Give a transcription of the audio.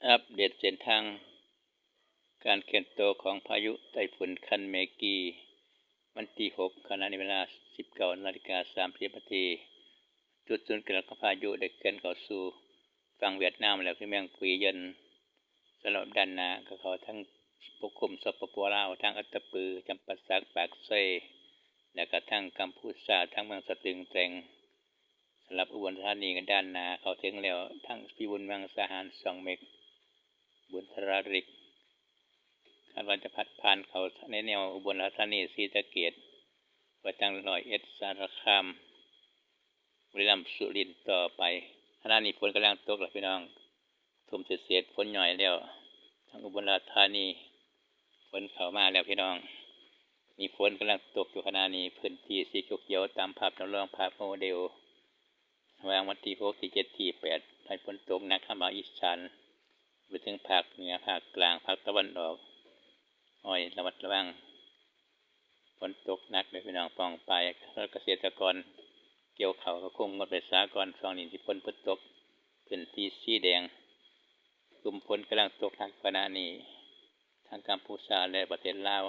ອັບເດດເສັ້ນທາງການເຄື່ອນໂຕຂອງພາຍຸໄຕ້ຝຸ່ນຄັນເມກີ ວັນທີຫົກ ຂະນະນີ້ເວລາສິບເກົ້ານາລິກາສາມສິບນາທີ ຈຸດສູນກາງຂອງພາຍຸໄດ້ເຄື່ອນເຂົ້າສູ່ຝັ່ງຫວຽດນາມແລ້ວ ຄືເມືອງກຸຍເຢິນ. ສຳລັບດ້ານໜ້າກໍເຂົ້າທາງປົກຄຸມ ສປປ ລາວ ທາງອັດຕະປື ຈຳປາສັກ ປາກເຊ ແລະກະທາງກຳພູຊາ ທາງເມືອງສະຕຶງແຕງ. ສຳລັບອຸບົນລາຊະທານີ ດ້ານໜ້າເຂົ້າເຖິງແລ້ວ ທາງພິບູນ ວັງສາຫານ ຊ່ອງເມັກ ບຸນທະລາລິກ ຄາດວ່າຈະພັດຜ່ານເຂົ້າໃນແນວອຸບົນລາຊະທານີ ສີສະເກດ ໄປທາງຮ້ອຍເອັດ ສາລະຄາມ ບຸລີລັມ ສຸລິນຕໍ່ໄປ. ຂະນະນີ້ຝົນກຳລັງຕົກແລ້ວພີ່ນ້ອງ ທຸ່ມເສດໆ ຝົນຫຍ້ອຍແລ້ວ ທາງອຸບົນລາຊະທານີ ຝົນເຂົ້າມາແລ້ວພີ່ນ້ອງ. ມີຝົນກຳລັງຕົກຢູ່ຂະນະນີ້ ພື້ນທີ່ສີຂຽວໆ ຕາມພາບຈຳລອງ ພາບໂມເດລ ລະຫວ່າງວັນທີຫົກ ທີເຈັດ ທີແປດ ໃຫ້ຝົນຕົກໜັກທາງພາກອີສານ ໄປເຖິງພາກເໜືອ ພາກກາງ ພາກຕາເວັນອອກ ຂໍໃຫ້ລະມັດລະວັງ ຝົນຕົກໜັກເດີພີ່ນ້ອງ ປ້ອງປາຍ. ແລະກະເສດຕະກອນກ່ຽວເຂົ້າກໍຄົງງົດໄປສາກ່ອນ ຊ່ວງນີ້ທີ່ຝົນບໍ່ຕົກ. ພື້ນທີ່ສີແດງ ກຸ່ມຝົນກຳລັງຕົກໜັກຂະນະນີ້ ທາງກຳພູຊາ ແລະປະເທດລາວ